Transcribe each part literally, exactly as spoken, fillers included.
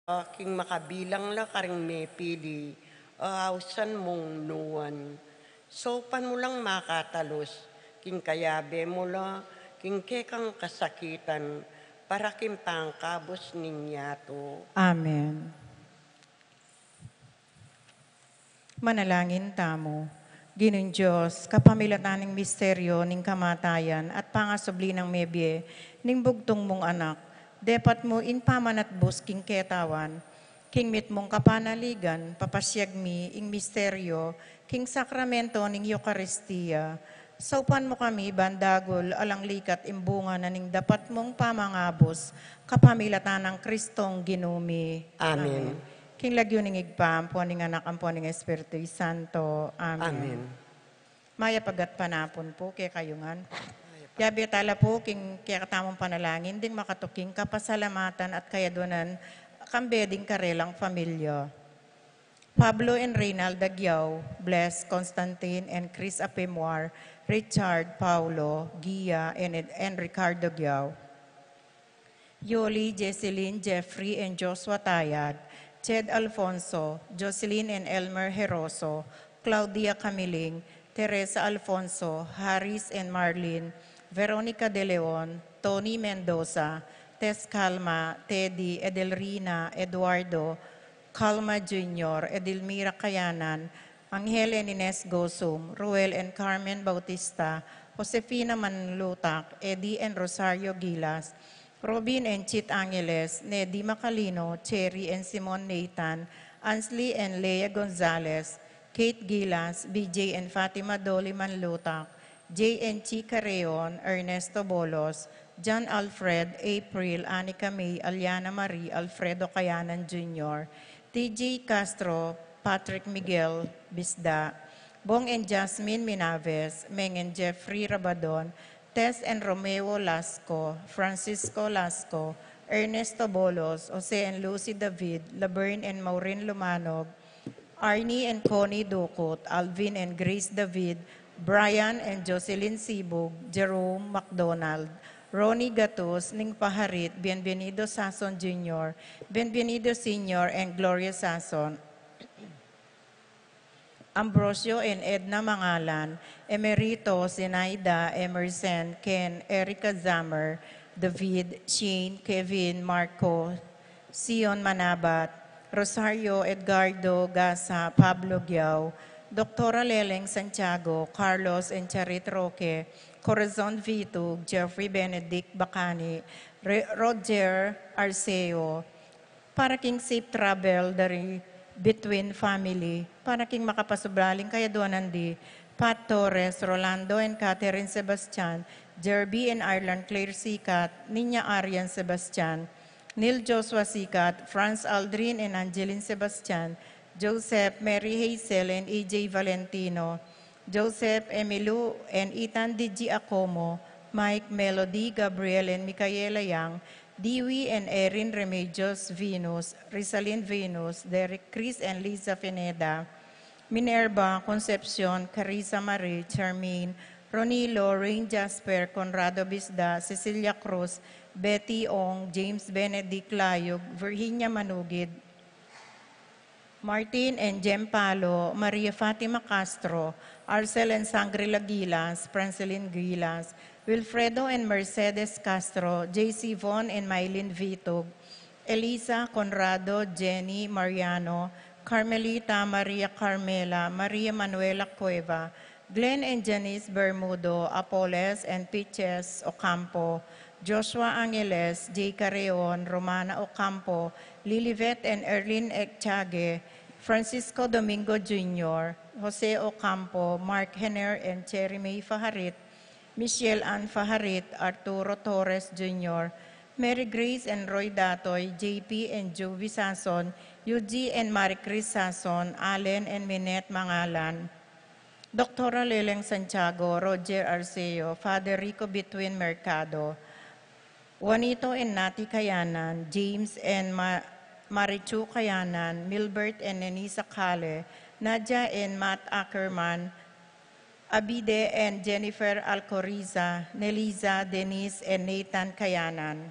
King makabilang la karing mepili, a ausan mung nuan. Saupan mu lang makatalus, king kayabe mu la, king kekang kasakitan, para king pangkabus ning yatu. Amen. Manalangin tamu. Ginung Dios, kapamilatan ning misteryo ning kamatayan at pangasubli nang mebie ning bugtung mung Anak, depat mu ing pamanatbus king ketawan, king mitmung kapanaligan, papasiag mi ing misteryo king sakramento ning Eukaristia. Saupan mu kami ban dagul alang likat ing bunga na ning dapat mung pamangabus, kapamilatan nang Kristong Ginu mi. Amen. Amen. King lagyu ning Ibpa, ampo ning Anak, ampo ning Espiritu Santo. Amen. Amen. Mayap a gatpanapun pu kekayu ngan. Yabe tala pu king kekatamung panalangin ding makatuking kapasalamatan at kayaduanan kambe ding karelang familia. Pablo and Reynalda Giao, Bless, Constantine and Chris Apimwar, Richard, Paulo, Gia and, and Ricardo Giao. Yoli, Jesselyn, Jeffrey and Joshua Tayag, Ched Alfonso, Jocelyn and Elmer Heroso, Claudia Camiling, Teresa Alfonso, Harris and Marlene, Veronica De Leon, Tony Mendoza, Tess Calma, Teddy, Edelrina, Eduardo, Calma Junior, Edelmira Kayanan, Angel and Ines Gosum, Ruel and Carmen Bautista, Josefina Manlutak, Eddie and Rosario Gilas, Robin and Chit Angeles, Nedi Macalino, Cherry and Simon Nathan, Ansley and Lea Gonzalez, Kate Gilas, B J and Fatima Dolly Manlutak, J and Chi Carreon, Ernesto Bolos, John Alfred, April, Anika May, Aliana Marie, Alfredo Kayanan Junior, T J Castro, Patrick Miguel Bisda, Bong and Jasmine Minaves, Meng and Jeffrey Rabadon, Tess and Romeo Lasco, Francisco Lasco, Ernesto Bolos, Jose and Lucy David, Laverne and Maureen Lumanog, Arnie and Connie Ducut, Alvin and Grace David, Brian and Jocelyn Sibug, Jerome McDonald, Ronnie Gatus, Ning Paharit, Bienvenido Sason Junior, Bienvenido Senior and Gloria Sason, Ambrosio and Edna Mangalan, Emerito, Zenaida, Emerson, Ken, Erica Zammer, David, Shane, Kevin, Marco, Sion Manabat, Rosario, Edgardo, Gasa, Pablo Giao, Doktora Leleng Santiago, Carlos and Charit Roque, Corazon Vitug, Jeffrey Benedict Bacani, Re-, Roger Arceo, para king safe travel dari between family, para king makapasubali king kayaduanan di Pat Torres, Rolando and Catherine Sebastian, Jerby and Ireland Claire Sikat, Niña Arian Sebastian, Neil Joshua Sikat, Franz Aldrin and Angeline Sebastian, Joseph, Mary Hazel and A J Valentino, Joseph, Emilu and Ethan D G Acomo, Mike, Melody, Gabriel and Micaela Yang, Dewey and Erin Remedios Venus, Rizalin Venus, Derek, Chris and Lisa Pineda, Minerva, Concepcion, Carissa Marie, Charmaine, Ronilo, Rain Jasper, Conrado Bisda, Cecilia Cruz, Betty Ong, James Benedict Layug, Virginia Manugid, Martin and Jem Palo, Maria Fatima Castro, Arcel and Sangre Lagilas, Francelin Gilas, Wilfredo and Mercedes Castro, J C Von and Mylene Vitug, Elisa, Conrado, Jenny, Mariano, Carmelita, Maria Carmela, Maria Manuela Cueva, Glenn and Janice Bermudo, Apoles and Pitches Ocampo, Joshua Angeles, Jay Carreon, Romana Ocampo, Lilibet and Erlin Echage, Francisco Domingo Junior, Jose Ocampo, Mark Henner and Cherry May Fajarit, Michelle Ann Fajarit, Arturo Torres Junior, Mary Grace and Roy Datoy, J P and Joey Sason, Yuji and Marie Chris Sason, Allen and Minette Mangalan, Doktora Leleng Santiago, Roger Arceo, Father Rico Bitwin Mercado, Juanito and Nati Kayanan, James and Ma-, Marichu Kayanan, Milbert and Nenisa Kale, Nadia and Matt Ackerman, Abide and Jennifer Alcoriza, Neliza, Denise and Nathan Kayanan.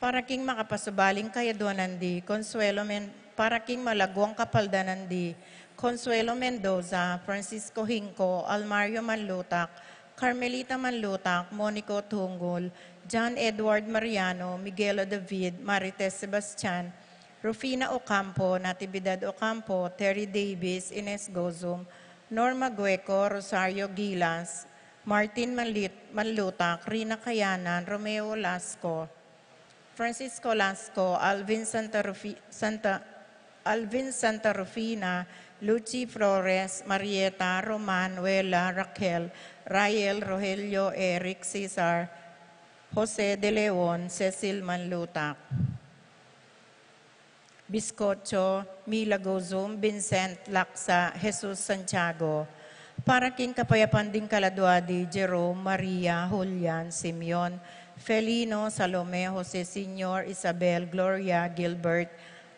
Para king makapasubaling kayaduanan di, Consuelo Men-, para king malagwang kapaldanan di, Consuelo Mendoza, Francisco Hinco, Almario Manlutak, Carmelita Manlutak, Monico Tungul, John Edward Mariano, Miguelo David, Marites Sebastian, Rufina Ocampo, Natividad Ocampo, Terry Davis, Ines Gozum, Norma Gueco, Rosario Gilas, Martin Manlit-, Manlutak, Rina Kayanan, Romeo Lasco, Francisco Lasco, Alvin Santa Rufi-, Santa, Alvin Santa Rufina, Lucy Flores, Marieta, Roman, Wela, Raquel, Rael, Rogelio, Eric, Cesar, Jose de Leon, Cecil Manlutak, Biscocho, Mila Gozum, Vincent Laksa, Jesus Santiago. Para king kapayapan ding kaladua di Jerome, Maria, Julian, Simeon, Felino, Salome, Jose Senior, Isabel, Gloria, Gilbert,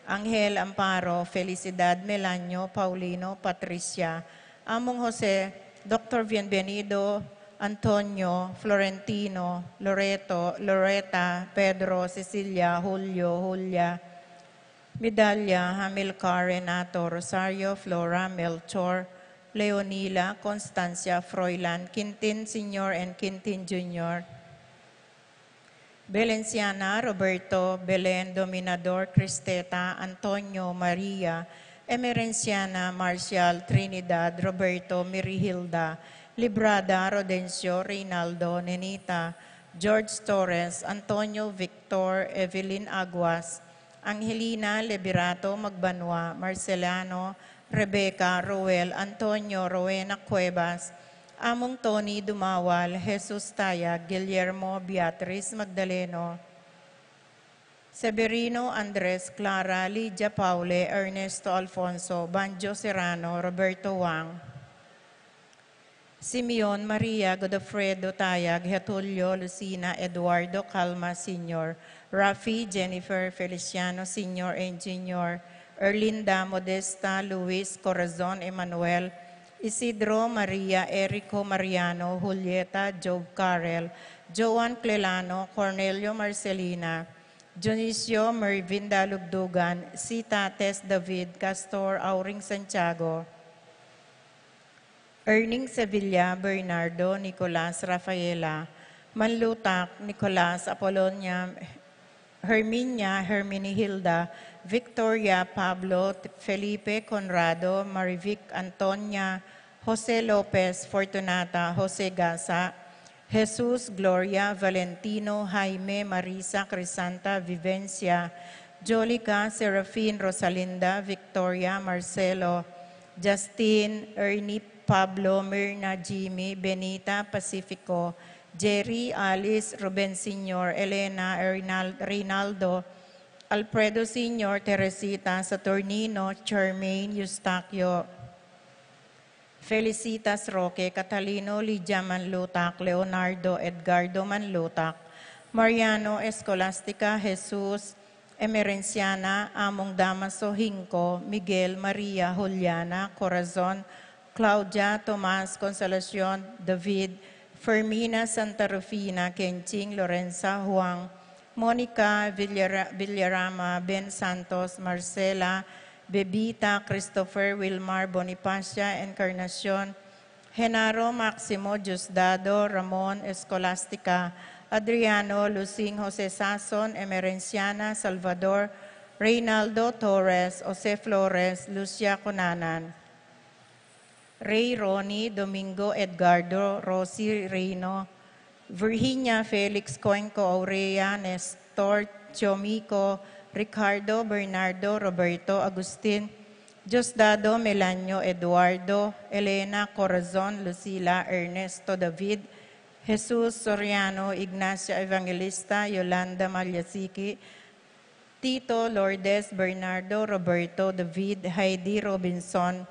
Angel, Amparo, Felicidad, Melanio, Paulino, Patricia, Among Jose, Doktor Bienvenido, Antonio, Florentino, Loreto, Loreta, Pedro, Cecilia, Julio, Julia, Midalia, Hamilcar, Renato, Rosario, Flora, Melchor, Leonila, Constancia, Froilan, Quintin Senior and Quintin Junior, Belenciana, Roberto, Belen, Dominador, Cristeta, Antonio, Maria, Emerenciana, Marcial, Trinidad, Roberto, Mirihilda, Librada, Rodencio, Reynaldo, Nenita, George Torres, Antonio, Victor, Evelyn Aguas, Angelina, Liberato, Magbanua, Marcelano, Rebecca, Roel, Antonio, Rowena Cuevas, Among Tony Dumawal, Jesus Tayag, Guillermo, Beatriz Magdaleno, Severino, Andres, Clara, Lydia Paule, Ernesto Alfonso, Banjo Serrano, Roberto Wang, Simeon, Maria, Godofredo Tayag, Getulio, Lucina, Eduardo, Calma Senior, Rafi, Jennifer, Feliciano Senior and Junior, Erlinda, Modesta, Luis, Corazon, Emmanuel, Isidro, Maria, Erico, Mariano, Julieta, Job, Carel, Joan, Clelano, Cornelio, Marcelina, Dionisio, Mervin, Dalugdugan, Sita, Tess, David, Castor, Auring, Santiago, Erning, Sevilla, Bernardo, Nicolas, Rafaela, Manlutak, Nicolas, Apolonia, Herminia, Herminihilda, Victoria, Pablo, Felipe, Conrado, Marivic, Antonia, Jose Lopez, Fortunata, Jose Gasa, Jesus, Gloria, Valentino, Jaime, Marisa, Crisanta, Vivencia, Jolica, Serafin, Rosalinda, Victoria, Marcelo, Justin, Ernie, Pablo, Mirna, Jimmy, Benita, Pacifico, Jerry, Alice, Ruben Senior, Elena, Rinal-, Rinaldo, Alfredo Senior, Teresita, Saturnino, Charmaine, Eustaquio, Felicitas, Roque, Catalino, Lydia Manlutak, Leonardo, Edgardo Manlutak, Mariano, Escolastica, Jesus, Emerenciana, Among Damaso, Hinco, Miguel, Maria, Juliana, Corazon, Claudia, Tomas, Consolacion, David, Fermina, Santa Rufina, Kenching, Lorenza, Juan, Monica, Villara-, Villarama, Ben Santos, Marcela, Bebita, Christopher, Wilmar, Bonifacia, Encarnacion, Genaro, Maximo, Diosdado, Ramon, Escolastica, Adriano, Lusing, Jose Sason, Emerenciana, Salvador, Reynaldo Torres, Jose Flores, Lucia Cunanan, Ray, Ronnie, Domingo, Edgardo, Rosie, Reyno, Virginia, Felix, Cuenco, Aurea, Nestor, Chomico, Ricardo, Bernardo, Roberto, Agustin, Diosdado, Melanio, Eduardo, Elena, Corazon, Lucila, Ernesto, David, Jesus, Soriano, Ignacia, Evangelista, Yolanda, Malyasiki, Tito, Lourdes, Bernardo, Roberto, David, Heidi, Robinson,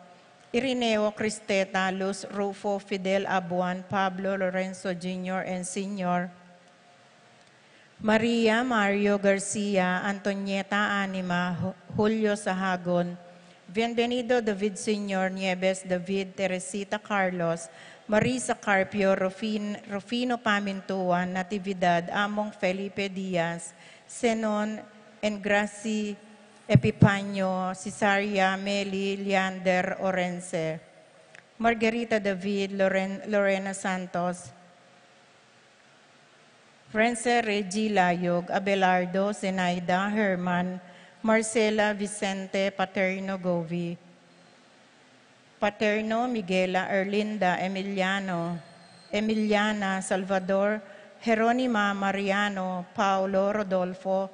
Irineo, Cristeta, Luz, Rufo, Fidel, Abuan, Pablo, Lorenzo Junior and Senior, Maria, Mario, Garcia, Antonieta, Anima, Ju-, Julio, Sahagun, Bienvenido, David Senior, Nieves, David, Teresita, Carlos, Marisa, Carpio, Rufin-, Rufino, Pamintuan, Natividad, Among, Felipe, Diaz, Senon, Engraci, Epipanio, Cesaria, Meli, Leander, Orense, Margarita, David, Loren-, Lorena Santos, Rense, Reggie, Layog, Abelardo, Zenaida, Herman, Marcela, Vicente, Paterno, Govi, Paterno, Miguela, Erlinda, Emiliano, Emiliana, Salvador, Jeronima, Mariano, Paulo, Rodolfo,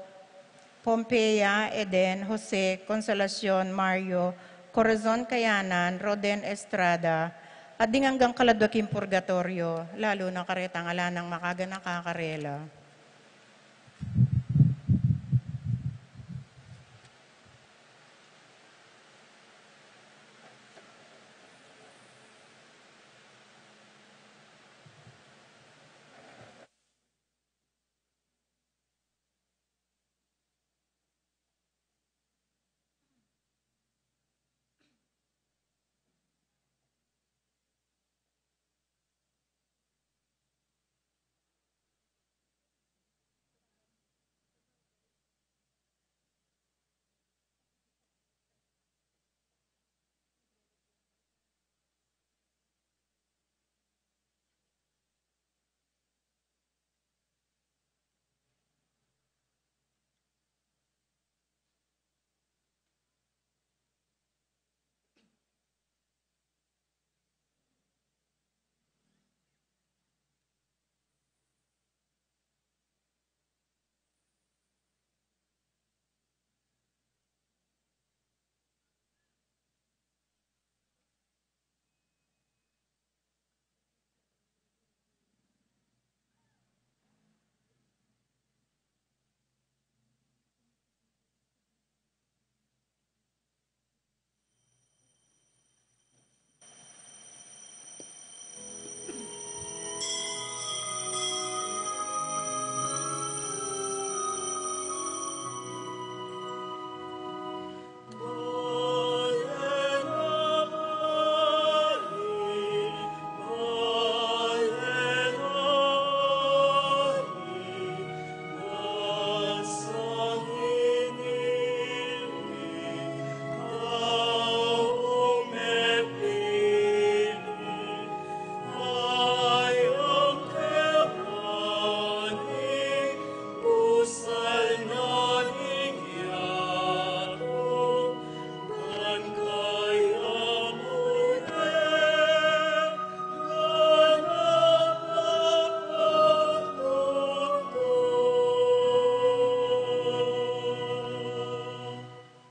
Pompeya, Eden, Jose, Consolacion, Mario, Corazon, Kayanan, Roden, Estrada, at ding anggang kaladwa king purgatorio, lalu na karetang ala nang makaganaka karela.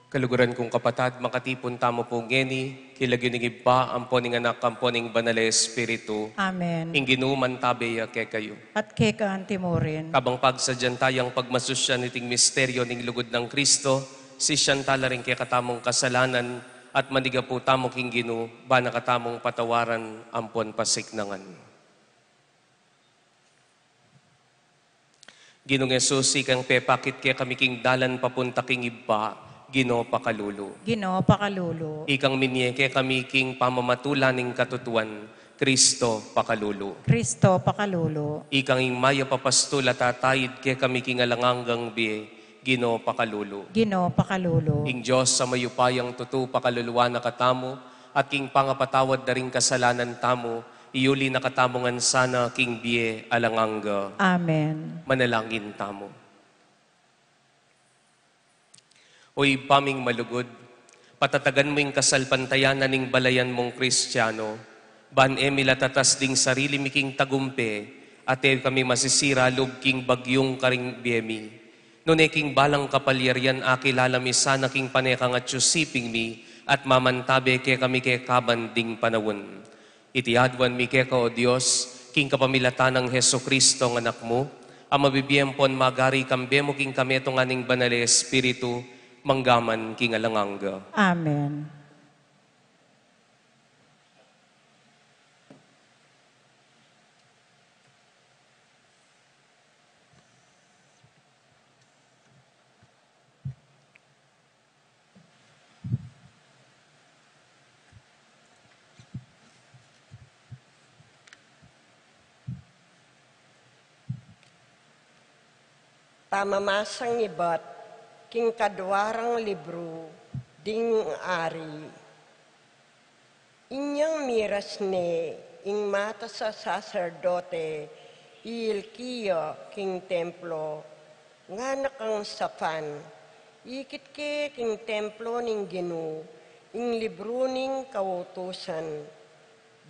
Kaluguran kung kapatad, makatipun tamu pu ngeni, king lagyu ning Ibpa, ampo ning Anak, ampo ning Banal a Espiritu. Amen. Ing Ginu mantabe ya kekayu. At keka antimurin. Kabang pagsadyan tayang pagmasusyan iting misteryo ning lugud nang Kristo, sisian tala ring kekatamung kasalanan, at manigapu tamu king Ginu, bana katamung patawaran ampon pasiknangan. Ginung Jesus, ikang pepakit kekami king dalan papunta king Ibpa, Ginu pakalulu. Ginu pakalulu. Ikang minye kekami king pamamatula ning katutuan, Kristo pakalulu. Kristo pakalulu. Ikang ing mayap a pastul a tataid kekami king alang anggang bie, Ginu pakalulu. Ginu pakalulu. Ing Dios a mayupayang tutu pakaluluan na katamu, at king pangapatawad da ring kasalanan tamu, iyuli na katamu ngan sana king bie alang angga. Amen. Manalangin tamu. O Ibpa ming malugud, patatagan mu ing kasalpantayanan ning balayan mung Kristiano, ban e mi la tatas ding sarili mi king tagumpe, at e kami masisira lub king bagyung karing bie mi. Nune king balang kapalyarian akilala mi sana king panekang atyu siping mi, at mamantabe kekami kekaban ding panaun. Iti aduan mi keka, O Dios, king kapamilatan nang Jesucristo a Anak mu, a mabibie ampon magari kambe mu king kametungan ning Banal a Espiritu, mangga man king alang angga. Amen. Pamamasang ibat king kadua rang libru ding ari. Inyang miras ne ing matas a saserdote i Hilkia king templo, ngana kang Safan, ikit ke king templo ning Ginu ing libru ning kautusan.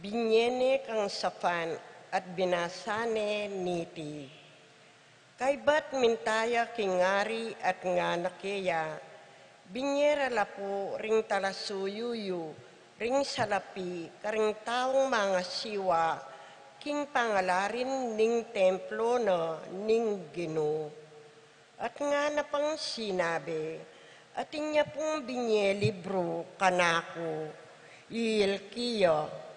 Binye ne kang Safan at binasa ne niti. Kaybat minta ya king ari at ngana keya, binye ra la pu ring talasuyu yu ring salapi karing taung mangasiwa king pangalarin ning templo na ning Ginu. At ngana pang sinabi, atin ya pung binye libru kanaku i Hilkia.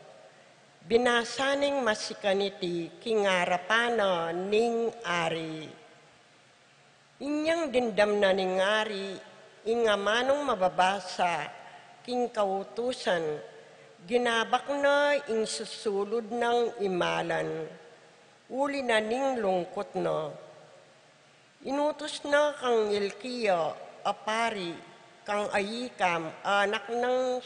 Binasa neng masikan iti king arapan na ning ari. Inyang dimdam na ning ari ing amanung mababasa king kautusan, ginabak na ing susulud nang imalan, uli na ning lungkut na. Inutus na kang Hilkia a pari, kang Ahikam, anak nang,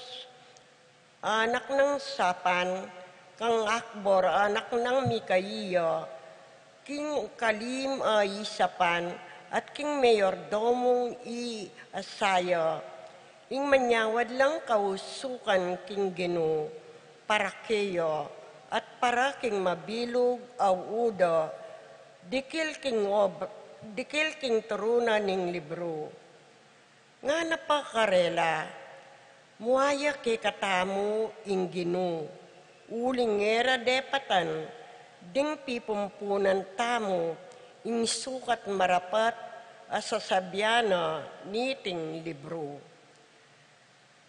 anak nang Safan, kang Akbor, anak nang Mikaia, king kalim a Safan, at king mayordomung i Asaya, ing manyawad lang kausukan king Ginu, para keya, at para king mabilug a Huda, dikil king ob-, dikil king turuna ning libru. Ngana pa karela, mua ya kekatamu ing Ginu, uling e ra depatan ding pipumpunan tamu ing sukat marapat a sasabian na niting libru.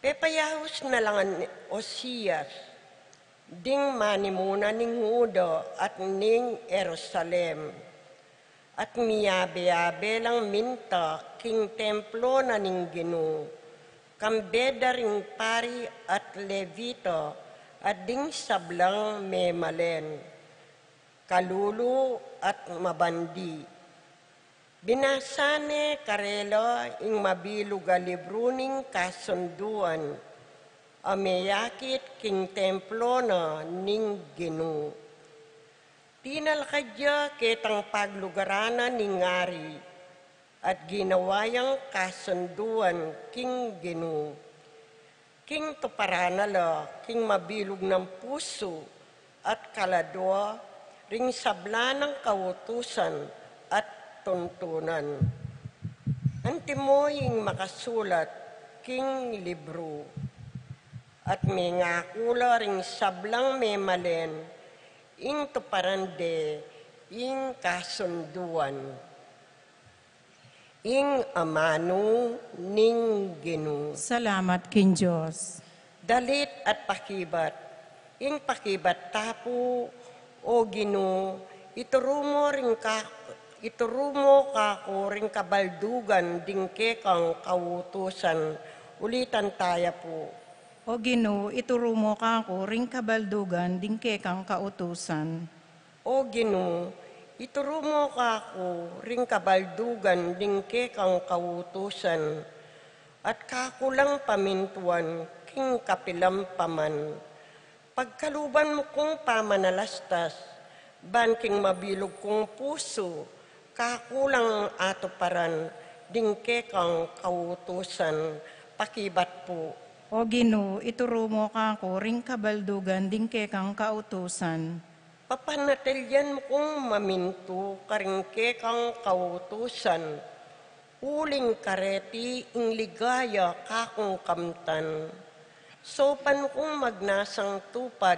Pepayaus na la ngan Ozias, ding manimuna ning Huda at ning Jerusalem, at miyabe-yabe lang minta king templo na ning Ginu, kambe da ring pari at Levita at ding sablang memalen, kalulu at mabandi. Binasa ne karela ing mabilug a libru ning kasunduan a meyakit king templo na ning Ginu. Tinalakad ya ketang paglugaran na ning ari, at ginawa yang kasunduan king Ginu. King tuparan na la king mabilug nang pusu at kaladua ring sabla nang kautusan at tuntunan. Antimo ing makasulat king libru, at mengaku la ring sablang memalen ing tuparan de ing kasunduan. Ing amanu ning Ginu. Salamat king Dios. Dalit at pakibat. Ing pakibat ta pu, O Ginu, ituru mo ring ka-, ituru mo kaku ring kabaldugan ding kekang kautusan. Ulitan taya pu. O Ginu, ituru mo kaku ring kabaldugan ding kekang kautusan. O Ginu, ituru mo kaku ring kabaldugan ding kekang kautusan, at kaku lang pamintuan king kapilan pa man. Pagkaluban mu kung pamanalastas, ban king mabilug kung pusu, kaku lang atuparan ding kekang kautusan, pakibat pu. O Ginu, ituru mo kaku ring kabaldugan ding kekang kautusan. Papanatilian mu kung mamintu karing kekang kautusan, uling kareti ing ligaya kakung kamtan. Saupan kung magnasang tupad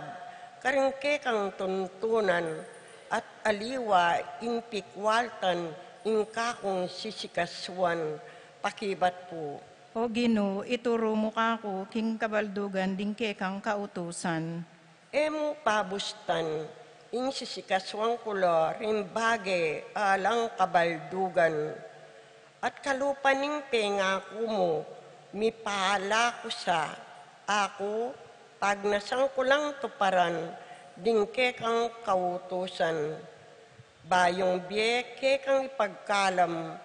karing kekang tuntunan, at aliwa ing pikwaltan ing kakung sisikasuan, pakibat pu. O Ginu, ituru mu kaku king kabaldugan ding kekang kautusan. E mu pabustan ing sisikasuan ku la ring bage alang kabaldugan, at kalupa ning pengaku mu, mipala ku sa. Aku, pagnasan ku lang tuparan ding kekang kautusan. Bayung bie kekang ipagkalam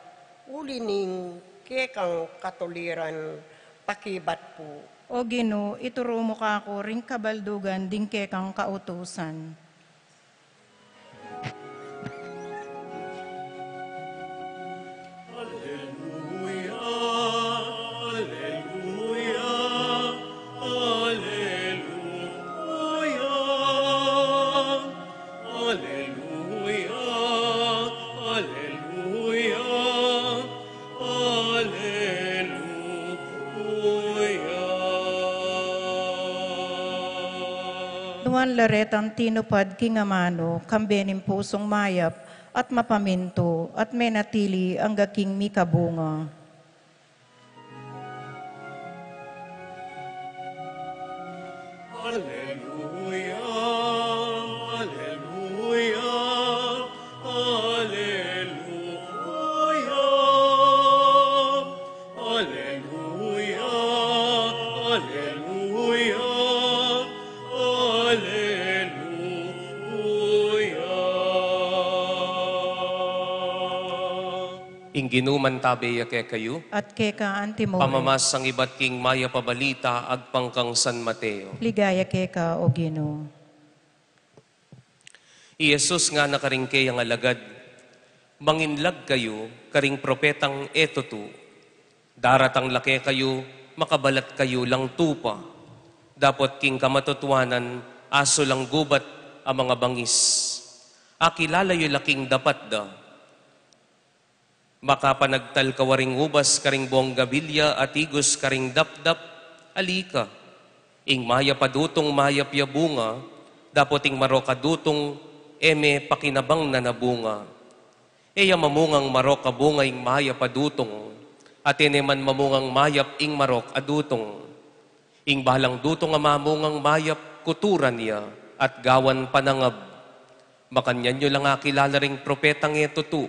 Uli ning kekang katuliran, pakibat pu. O Ginu, ituru mu kaku ring kabaldugan ding kekang kautusan. Aleluya, aleluya, aleluya. Aleluya, aleluya, aleluya. Nuan la retang tinupad king amanu, kambe ning pusung mayap at mapamintu, at menatili angga king mikabunga. Aleluya, aleluya, aleluya. Aleluya, aleluya, aleluya. Ing Ginu mantabe ya kekayu. At keka antimu rin. Pamamasang ibat king mayap a balita agpang kang San Mateo. Ligaya keka, O Ginu. I Jesus ngana karing keyang alagad, "Manginlag kayu karing propetang e tutu. Daratang la kekayu, makabalat kayu lang tupa. Dapot king kamatutuanan, asu lang gubat a mangabangis. Akilala yu la king dapat da. Makapanagtal ka waring ubas karing bonggabilya at igus karing dapdap, ali ka. Ing mayap a dutung mayap ya bunga, dapot ing marok a dutung e me pakinabang na na bunga. E ya mamungang marok a bunga ing mayap a dutung, at e ne man mamungang mayap ing marok a dutung. Ing balang dutung a mamungang mayap, kuturan ya at gawan panangab. Makanyan yu lang akilala ring propetang e tutu,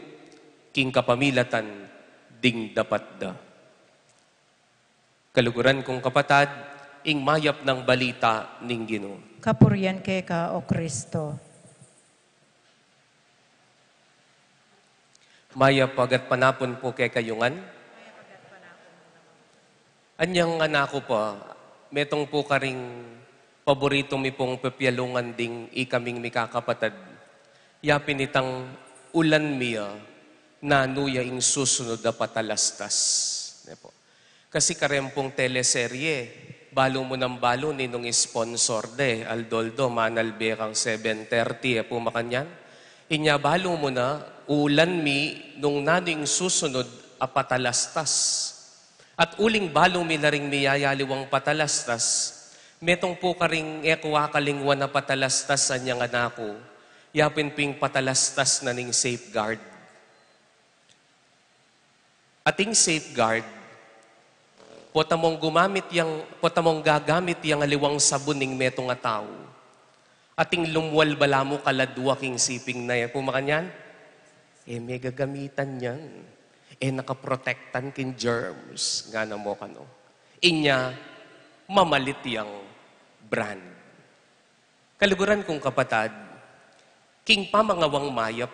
king kapamilatan ding dapat da." Kaluguran kung kapatad, ing mayap nang balita ning Ginu. Kapurian keka, O Kristo. Mayap a gatpanapun pu kekayu ngan. Anyang anak ku pa, metung pu karing paboritu mi pung pepialungan ding ikaming mikakapatad. Ya pin itang ulan mi ya, nanu ya ing susunud a patalastas. Ne pu. Kasi kareng pung teleserye, balu mu nang balu ninung sponsor de, aldo-aldo, manalbe kang seven thirty, e pu makanyan? Inya balu mu na, ulan mi nung nanu ing susunud a patalastas. At uling balu mi la ring miyayaliwang patalastas, metung pu karing e ku akalingwan a patalastas, anyang anak ku, ya pin pu ing patalastas na ning safeguard. Ating safeguard, pota mung gumamit yang, pota mung gagamit yang aliwang sabun ning metung a tau. Ating lumwal balamu kaladwa king siping na, e pu makanyan? E me gagamitan yan. E nakaprotektan king germs, ngana mu kanu. Inya, mamalit yang brand. Kaluguran kung kapatad, king pamangawang mayap,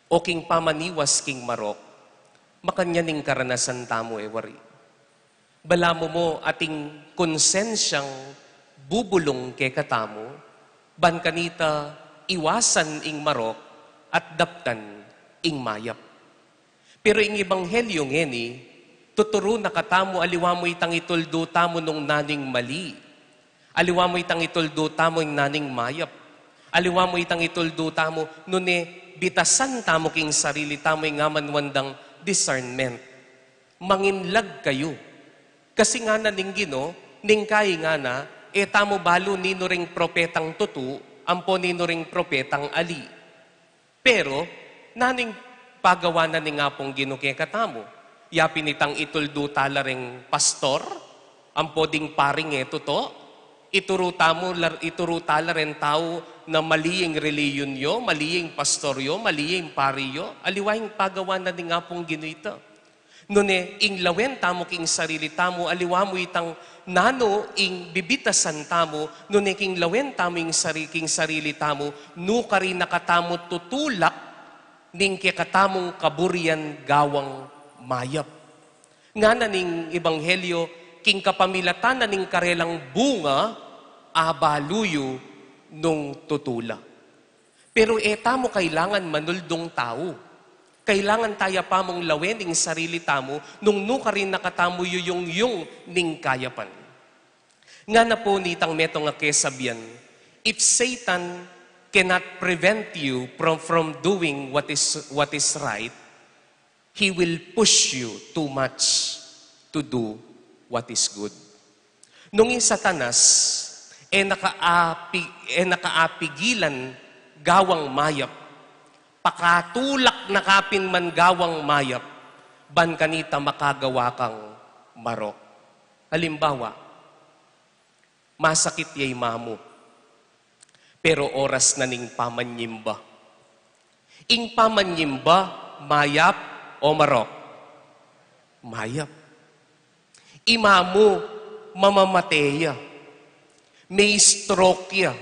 o king pamaniwas king marok, makanyan ing karanasan tamu, e wari? Balamu mu ating konsensyang bubulung kekatamu, ban kanita iwasan ing marok at daptan ing mayap. Pero ing ebanghelyo ngeni, tuturu na katamu aliwa mu itang ituldu tamu nung nanu ing mali. Aliwa mu itang ituldu tamu ing nanu ing mayap. Aliwa mu itang ituldu tamu nune bitasan tamu king sarili tamu ing amanuan dang discernment. Manginlag kayu. Kasi ngana ning Ginu, ning kai ngana, e tamu balu ninu ring propetang tutu, ampo ninu ring propetang ali. Pero, nanu ing pagawa na ning Apung Ginu kekatamu? Ya pin itang ituldu tala reng pastor, ampo ding paring e tutu, ituru tamu la, ituru tala reng tau na mali ing reliyun yu, mali ing pastor yu, mali ing pari yu, aliwa ing pagawa na ning Apung Ginu ita. Nune, ing lawen tamu king sarili tamu, aliwa mu itang nanu ing bibitasan tamu, nune king lawen tamu ing sari-, king sarili tamu, nukarin na katamu tutulak, ning kekatamung kaburian gawang mayap. Ngana ning Ebanghelyo, king kapamilatan na ning karelang bunga, abalu yu nung tutula. Pero e tamu kailangan manuldung tau. Kailangan taya pamung lawen ing sarili tamu nung nukarin na katamu yuyungyung ning kayapan. Ngana pu nitang metung a kesabian, if Satan cannot prevent you from, from doing what is, what is right, he will push you too much to do what is good. Nung i Satanas, e na kaapi-, e na kaapigilan gawang mayap, pakatulak na kapin man gawang mayap, ban kanita makagawa kang marok. Halimbawa, masakit ya i mamu, pero oras na ning pamanyimba. Ing pamanyimba, mayap o marok? Mayap. I mamu, mamamate ya. May stroke ya.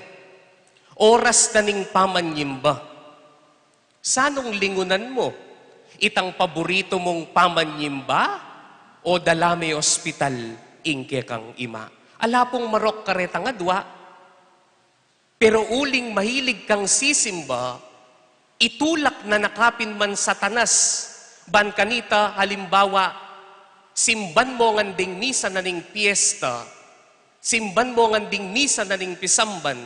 Oras na ning pamanyimba. Sanung lingunan mu? Itang paburitu mung pamanyimba o dala me ospital ing kekang ima? Ala pung marok karetang adua. Pero uling mahilig kang sisimba, itulak na na kapin man Satanas, ban kanita, halimbawa, simban mo ngan ding misa na ning piyesta, simban mo ngan ding misa na ning pisamban,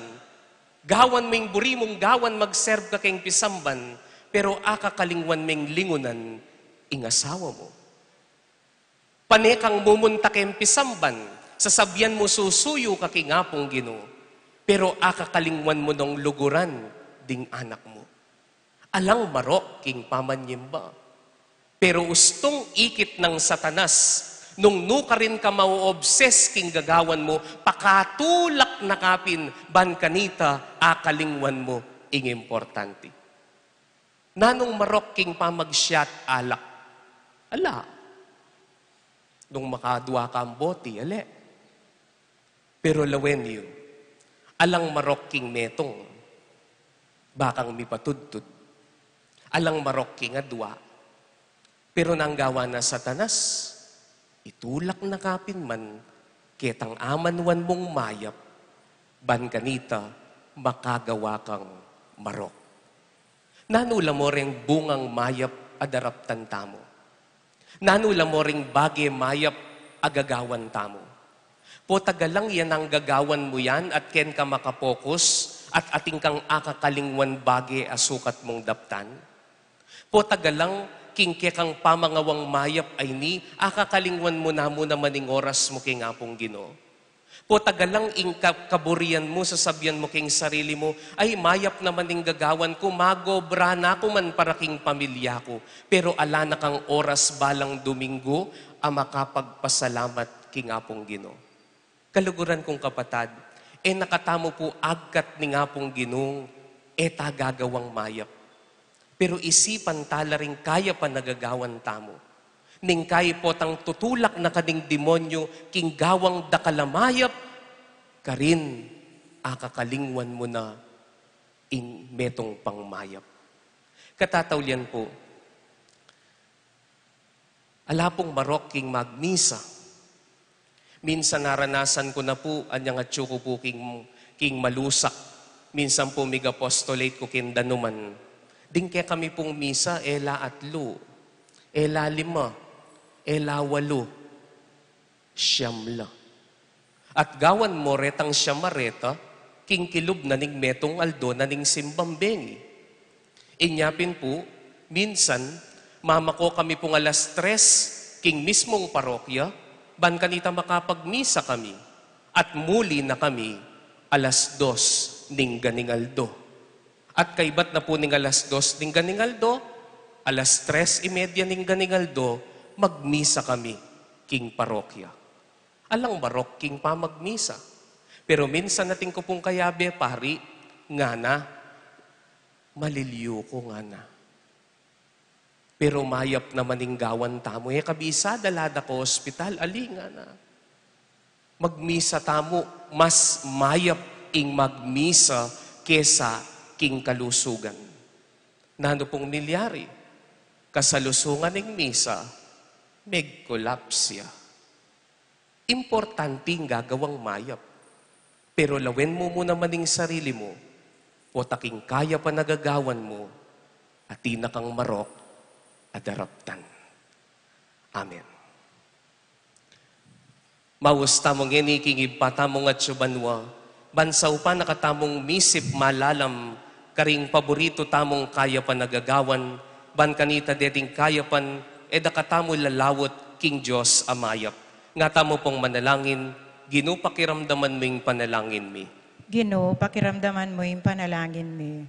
gawan mu ing buri mung gawan, mag-serve ka keng pisamban, pero akakalingwan meng lingunan ing asawa mu. Pane kang mumunta keng pisamban, sasabian mu susuyu ka king Apung Ginu, pero akakalingwan mu nong luguran ding anak mu. Alang marok king pamanyimba. Pero ustung ikit nang Satanas, nung nukarin ka mau-obses king gagawan mu, pakatulak na kapin ban kanita akalingwan mu ing importante. Nanung marok king pamag-shot alak? Ala. Nung makadua kang boti, ale. Pero lawen yu, alang marok king metung, bakang mipatudtud. Alang marok king adua. Pero nanu gawan na Satanas, itulak na kapin man ketang amanuan mung mayap, ban kanita makagawa kang marok. Nanu la mo reng bungang mayap a daraptan tamu? Nanu la mo reng bage mayap a gagawan tamu? Potagalang ya nang gagawan mu yan at ken ka makapokus at atin kang akakalingwan bage a sukat mung daptan? Potagalang king kekang pamangawang mayap a ini, akakalingwan mu na mu naman ing oras mu king Apung Ginu? Potagalang ing ka-, kaburian mu, sasabian mu king sarili mu, "Ay, mayap naman ing gagawan ku, magobra na ku man para king pamilya ku." Pero ala na kang oras balang Domingo a makapagpasalamat king Apung Ginu. Kaluguran kung kapatad, e na katamu pu agkat ning Apung Ginung e ta gagawang mayap. Pero isipan ta la ring kayapan a gagawan tamu. Ning kayi potang tutulak na ka ning demonyo king gawang dakal a mayap, karin akakalingwan mu na ing metung pang mayap. Katataulian pu, ala pung marok king magmisa. Minsan naranasan ku na pu, anyang atyu ku pu king, king Malusak. Minsan pu mig-apostolate ku king danuman. Ding kekami pung misa, e la atlu, e la lima, e la walu, siyam la. At gawan mo retang siyam a reta, king kilub na ning metung aldo na ning simbang bengi. Inya pin pu, minsan, mamako kami pung alas tres king mismung parokya, ban kanita makapagmisa kami, at muli na kami alas dos ning ganing aldo. At kaybat na pu ning alas dos ning ganing aldo, alas tres y media ning ganing aldo, magmisa kami king parokya. Alang marok king pamagmisa. Pero minsan atin ku pung kayabe, pari, ngana, maliliu ku, ngana. Pero mayap naman ing gawan tamu. E ka bisa, dala da ka ospital, ali, ngana. Magmisa tamu, mas mayap ing magmisa kesa king kalusugan. Nanu pung milyari? Kasalusungan ning misa, megkolaps ya. Importante ing gagawang mayap. Pero lawen mu mu naman ing sarili mu, pota king kayapan a gagawan mu, atin na kang marok a daraptan. Amen. Maus tamu ngeni king Ibpa tamung atsu banua, ban saupan na katamung misip malalam karing paburitu tamung kayapan a gagawan, ban kanita deting kayapan, e da katamu lalaut king Dios a mayap. Nga tamu pung manalangin, Ginu, pakiramdaman mu ing panalangin mi. Ginu, pakiramdaman mu ing panalangin mi.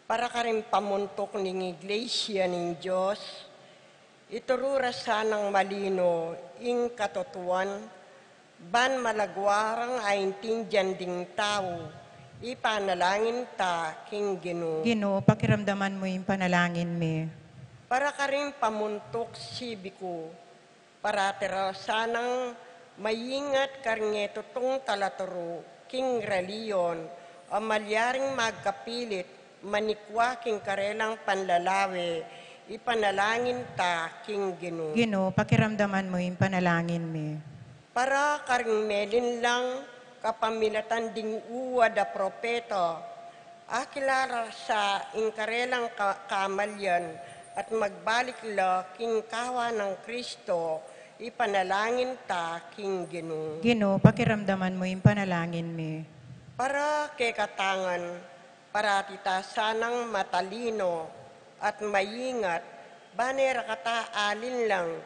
Para karing pamuntuk ning Iglesia ning Dios, ituru ra sanang malino ing katutuan, ban malagwa rang aintindian ding tau, ipanalangin ta king Ginu. Ginu, pakiramdaman mu ing panalangin mi. Para karing pamuntuk sibiku, parati ra sanang maingat karing e tutung talaturu king relihiyon, a malyaring magkapilit manikwa king karelang panlalawe, ipanalangin ta king Ginu. Ginu, pakiramdaman mu ing panalangin mi. Para karing melinlang kapamilatan ding uwad a propeta, akilala sa ing karelang ka-, kamalian at magbalik la king kawa nang Kristo, ipanalangin ta king Ginu. Ginu, pakiramdaman mu ing panalangin mi. Para kekatang ngan, parati ta sanang matalino at maingat, ban e ra kata alinlang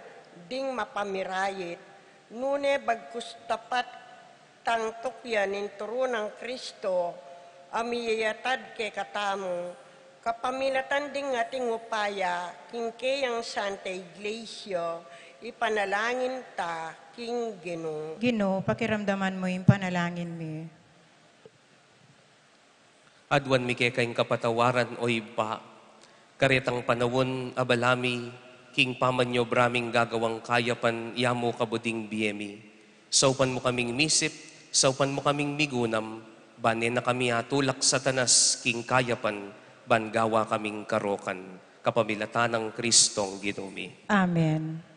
ding mapamirait, nune bagkus tapat tang tukyan ing turu nang Kristo, a miyayatad kekatamu, kapamilatan ding ating upaya king keyang Santa Iglesia, ipanalangin ta king Ginu. Ginu, pakiramdaman mu ing panalangin mi. Aduan mi keka ing kapatawaran, o Ibpa, karetang panaun, abala mi king pamanyobra ming gagawang kayapan, ya mu kabuding bie mi. Saupan mu kaming misip, saupan mu kaming migunam, ban e na kami atulak Satanas king kayapan, ban gawa kaming karokan, kapamilatan nang Kristong Ginu mi. Amen.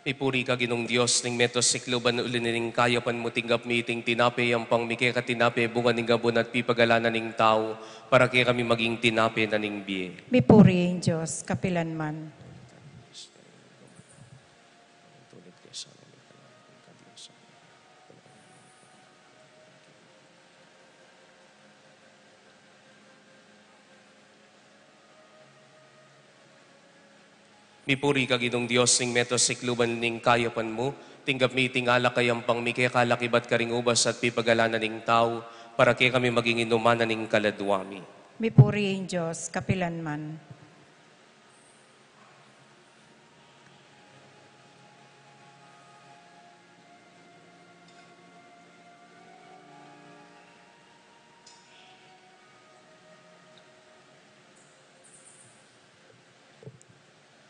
Mipuri ka Ginung Dios ning meto sikluban, uli na ning kayapan mu tinggap mi iting tinape, yampang mi keka tinape, bunga ning gabun at pipagalan na ning tau, para kekami maging tinape na ning bie. Mipuri ing Dios kapilan man. Mipuri ka Ginung Dios ning meto sikluban, ning kayapan mu tinggap mi iting alak a yampang mi keka, alak ibat karing ubas at pipagalan na ning tau, para kekami maging inuman na ning kaladua mi. Mipuri ing Dios kapilan man.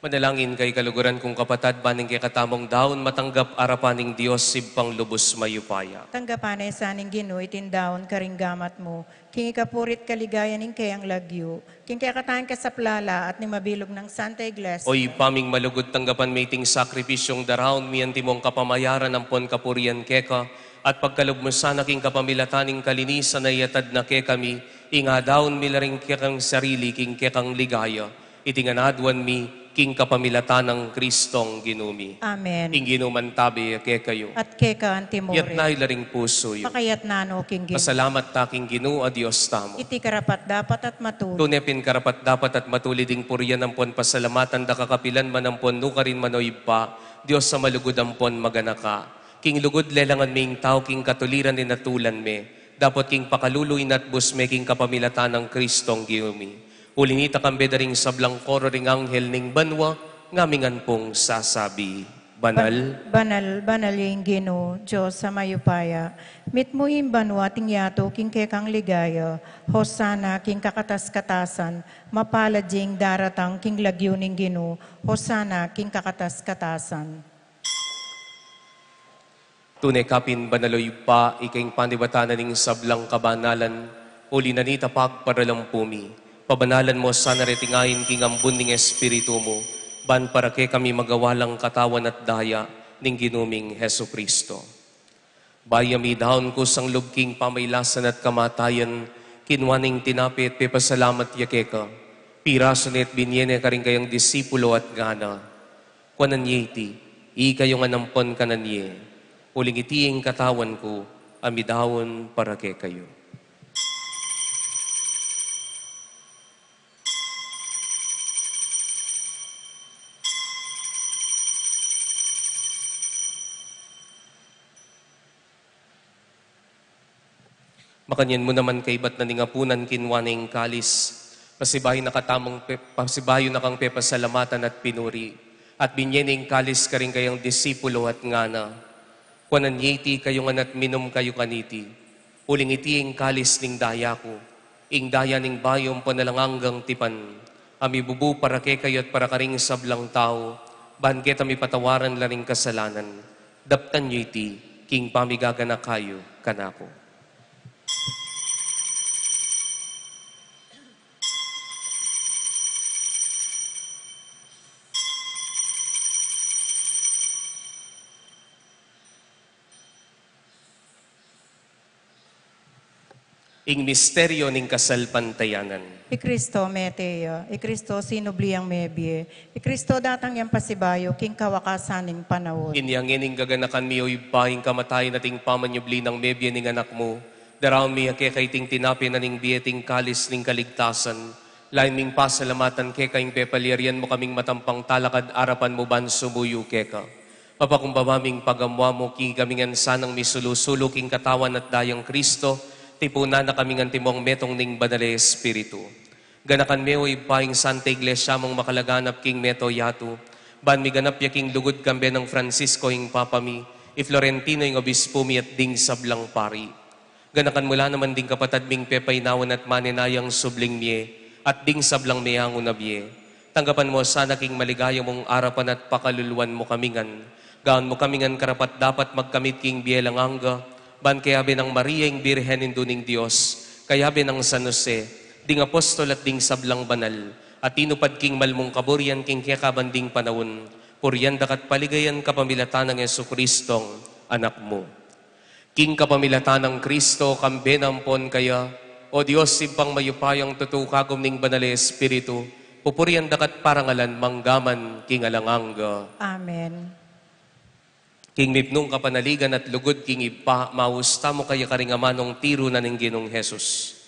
Manalangin kayu kaluguran kung kapatad, ban ing kekatamung daun matanggap arapan ning Dios Ibpang lubus mayupaya. Tanggapan na sa ning Ginu iting daun karing gamat mu, king ikapuri't kaligayan ning keyang lagyu, king kekatang kasaplalan at ning mabilug nang Santa Iglesia. O Ibpa ming malugud, tanggapan me iting sakripisyung daraun mi antimong kapamayaran ampon kapurian keka, at pagkalub mu sana king kapamilatan ning kalinisan a iyatad na kekami, ing adaun mi la ring kekang sarili king kekang ligaya. Iti ngan aduan mi king kapamilatan nang Kristong Ginu mi. Amen. Ing Ginu mantabi ya kekayu. At keka antimurin. Iyatas yu la ring pusu yu. Pakayatas no king Ginu. Pasalamat ta king Ginu a Dios tamu. Iti karapat-dapat at matulid. Tune pin karapat-dapat at matulid ing purian ampon pasalamatan da ka kapilan man ampon nukarin man, o Ibpa, Dios a malugud ampon maganaka. King lugud lelangan me ing tau king katuliran ning atulan me, Dapot king pakalulu, inatbus me king kapamilatan nang Kristong Ginu mi. Uli nita, kambe da ring sablang koro ring anghel ning banua, ngamingan pung sasabi, "Banal, banal, banal ya ing Ginu, Dios a mayupaya. Mitmu ing banua at ing yatu king kekang ligaya. Hosana king kakatas-katasan. Mapalad ya ing daratang king lagyu ning Ginu. Hosana king kakatas-katasan." Tune ka pin banal, o Ibpa, ika ing panibatan na ning sablang kabanalan, uli na nita pagparalampu mi. Pabanalan mu sana reting ain king ambun ning Espiritu mu, ban para kekami magawa lang katawan at daya ning Ginu ming Jesucristo. Bayu ya midaun kusang lub king pamailasan at kamatayan, kinua ne ing tinape at pepasalamat ya keka, pirasu ne at binye ne karing kayang disipulo at ngana, "Kuanan ye iti, ikayu ngan ampon kanan ye, uling iti ing katawan ku, a midaun para kekayu." Makanyan mu naman, kaibat na ning apunan, kinua ne ing kalis, pasibayu na katamung pe-, pasibayu na kang pepasalamatan at pinuri, at binye ne ing kalis karing kayang disipulo at ngana, "Kuanan ye iti, ikayu ngan, at minum kayu kaniti, uling iti ing kalis ning daya ku, ing daya ning bayu ampon alang anggang tipan, a mibubu para kekayu at para karing sablang tau, ban keta mipatawaran la ring kasalanan. Daptan yu iti king pamigaganaka yu kanaku." Ing misteryu ning kasalpantayanan. I Kristo mete ya, i Kristo sinubli yang mebie, i Kristo datang yang pasibayu king kawakasan ning panaun. Inya ngeni, gaganakan mi, o Ibpa, ing kamatayan at ing pamanyubli nang mebie ning Anak mu, daraun mi keka iting tinape na ning bie at ing kalis ning kaligtasan, lalu ming pasalamatan keka ing pepalyarian mu kaming matampang talakad arapan mu ban sumuyu keka. Mapakumbaba ming pagamuan mu king ikami ngan sanang misulu-sulu king katawan at dayang Kristo, tipunan na kami ngan timong metung ning Banal a Espiritu. Ganakan me, o Ibpa, ing Santa Iglesia mung makalaganap king meto yatu, ban miganap ya king lugud kambe nang Francisco ing Papa mi, i Florentino ing Obispu mi, at ding sablang pari. Ganakan mu la naman ding kapatad ming pepainawan at manenayang subling mie, at ding sablang meangu na bie. Tanggapan mu sana king maligaya mung arapan at pakaluluan mu kami ngan. Gawan mu kami ngan karapat-dapat magkamit king bie alang angga, ban kayabe nang Maria ing Birhen Indu ning Dios, kayabe nang San Jose, ding apostol at ding sablang banal, a tinupad king mal mung kaburian king kekabang ding panaun, purian daka at paligayan kapamilatan nang Jesucristong Anak mu. King kapamilatan nang Kristo, kambe na ampon kaya, o Dios Ibpang mayupayang tutu, kagum ning Banal a Espiritu, pupurian daka at parangalan manggaman king alang angga. Amen. King mipnung kapanaligan at lugud king Ibpa, maus tamu kaya karing amanung tiru na ning Ginung Jesus.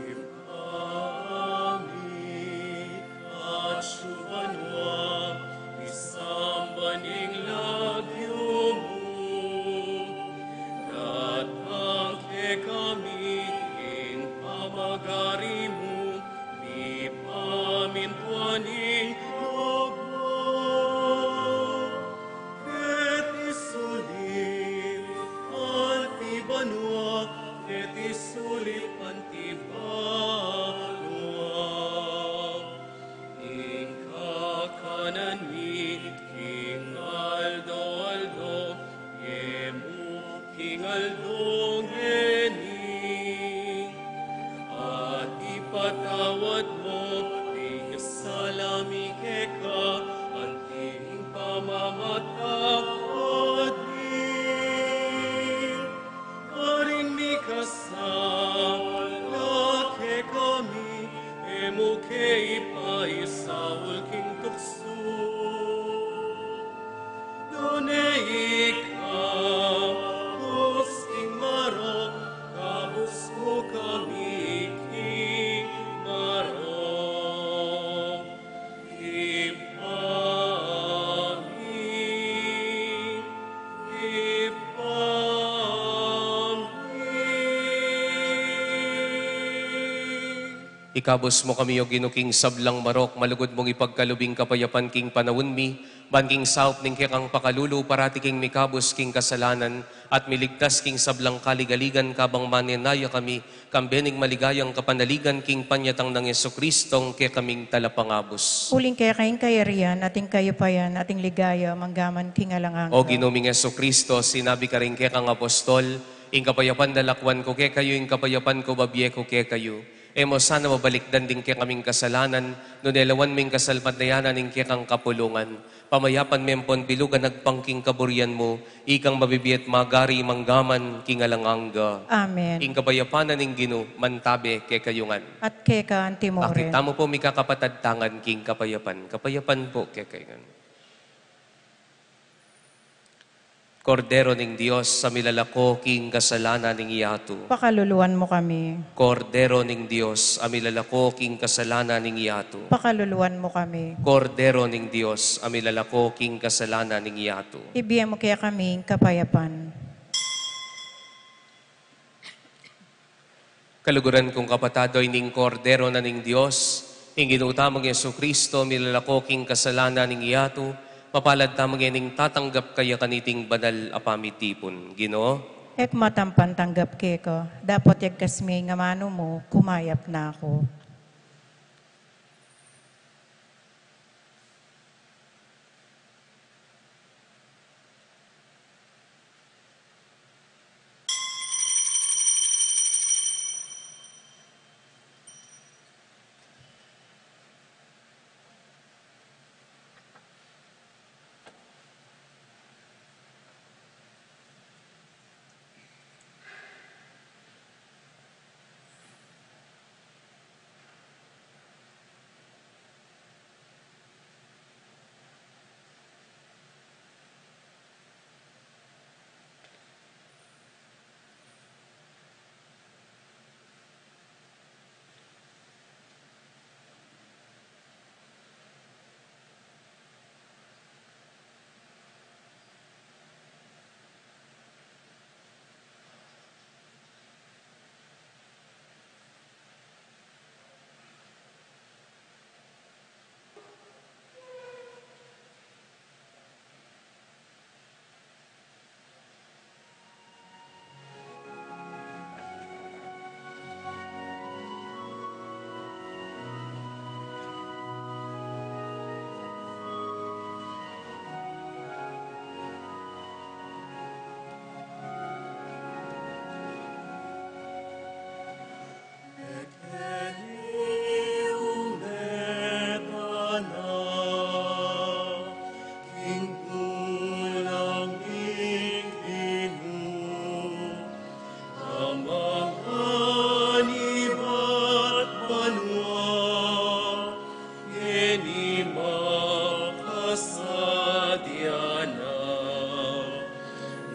Ibpa mi, atsu ka banua, misamban ing lagyu mu, datang kekami ing pamagari mu, mipamintuan ing lub mu. Keti sulip anti banua, keti sulip anti banua. Ing kakanan mi king aldo-aldo, ibie mu king aldo ngeni. At ipatawad mu ing sala mi keka, anti ing pamamatawad mi karing mikasala kekami, e mu ke ipaisaul king tuksu, nune ikabus king marok, kabus mu kami king marok. Ikabus mu kami, O Ginu, king sablang marok, malugud mung ipagkalub ing kapayapan king panaun mi, ban king saup ning kekang pakalulu, parati kaming mikabus king kasalanan, at miligtas king sablang kaligaligan, kabang manenaya kami, kambe ning maligayang kapanaligan king panyatang nang Jesucristo, ing kekaming talapangabus. Uling keka ing kayarian, at ing kayupayan, at ing ligaya, mangga man king alang angga. O Ginu ming Jesucristo, sinabi karing kekang apostol, ing kapayapan lalakwan ku kekayu, ing kapayapan ku babie ku kekayu. E mu sana mabalikdan ding kekaming kasalanan, nune lawan mu ing kasalpantayanan ning kekang kapulungan. Pamayapan me ampon bilugan agpang king kaburian mu, ikang mabibie at magari mangga man king alang angga. Amen. Ing kapayapan na ning Ginu mantabe kekayu ngan. At keka anti mu rin. Akit tamu pu mikakapatad, tangan king kapayapan. Kapayapan pu kekayu ngan. Kordero ning Dios, a milalako king kasalanan ning yatu. Pakaluluan mu kami. Kordero ning Dios, a milalako king kasalanan ning yatu. Pakaluluan mu kami. Kordero ning Dios, a milalako king kasalanan ning yatu. Ibie mu kekami ing kapayapan. Kaluguran kung kapatad, o ining Kordero na ning Dios, ing Ginu tamung Jesucristo, milalako king kasalanan ning yatu, mapalad tamu ngening tatanggap kaya kaniting banal a pamitipun. Ginu, e ku matampan tanggap keka, dapot yagkas me ing amanu mu, kumayap na ku.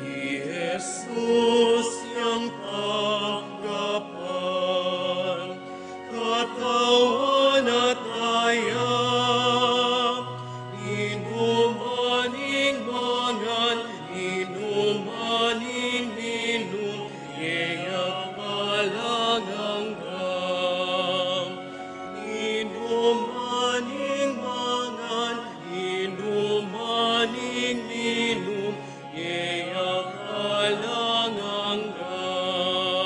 Ni Jesus yang tanggapan, katawan at daya, inuman ing mangan, inuman ing minum, e ya alang angga. Inuman ing mangan, inuman ing minum, e ya alang angga.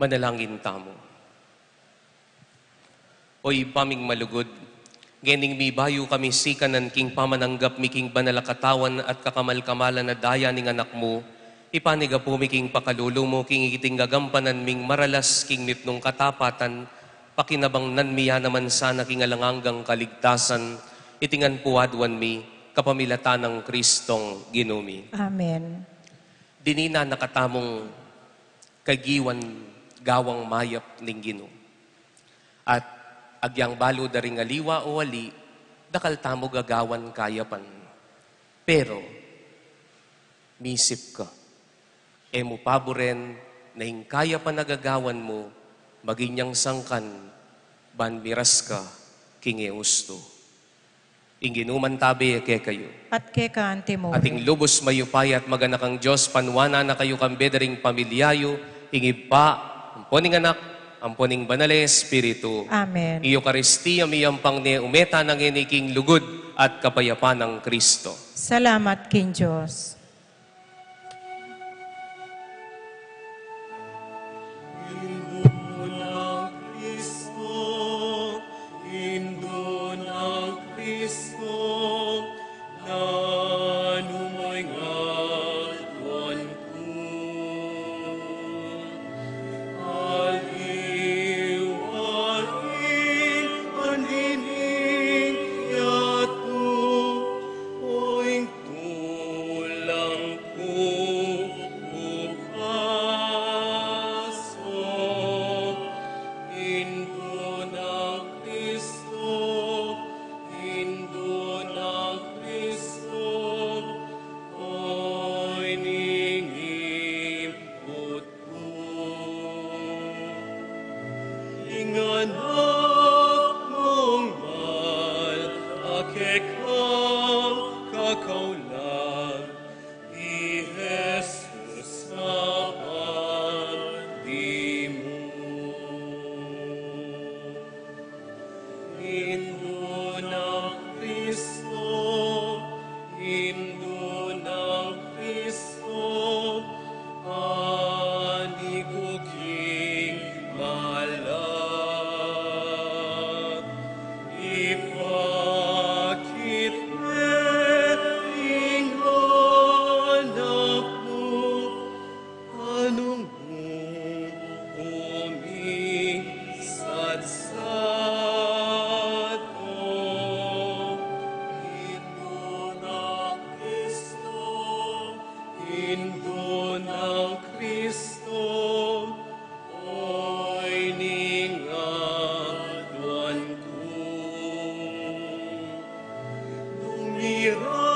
Manalangin tamu. O Ibpa ming malugud, ngening mibayu kami sikanan king pamananggap mi king banal a katawan at kakamal-kamalan a daya ning Anak mu, ipanigapu mi king pakalulu mu king iting gagampanan ming maralas king mipnung katapatan, pakinabangnan mi ya naman sana king alang anggang kaligtasan, iti ngan pu aduan mi, kapamilatan nang Kristong Ginu mi. Amen. Dinina na katamung kagiwan gawang mayap ning Ginu. At agyang balu da ring aliwa o ali, dakal tamu gagawan kayapan. Pero, misip ka, e mu paburen na ing kayapan a gagawan mu, maging yang sangkan, ban miras ka king e ustu. Ing Ginu mantabe kekayu. At keka antimu. At ing lubus mayupaya at maganakang Dios, panuanan na kayu kambe da ring pamilya yu, ing Ibpa, ampo ning Anak, ampo ning Banal a Espiritu. Amen. Ing Eukaristia miyampang ne, ume tana ngeni king lugud at kapayapan nang Kristo. Salamat king Dios. Indu nang Kristo, Indu nang Kristo, nanu mu ing aduan ku? Aliwa ing panining yatu, o ing tulang ku, bukasu, Indu nang Kristo, Indu nang Kristo, o ing iput ku. Ing anak mung mal a kekang kakaulan, i Jesus a padi mu. Indu nang Kristo, Indu nang Kristo, ani ku king malan, ipakit me ing anak mu, anung mu umisatsat ko. Indu nang Kristo, Indu nang Kristo, o ing aduan ku. Nung mira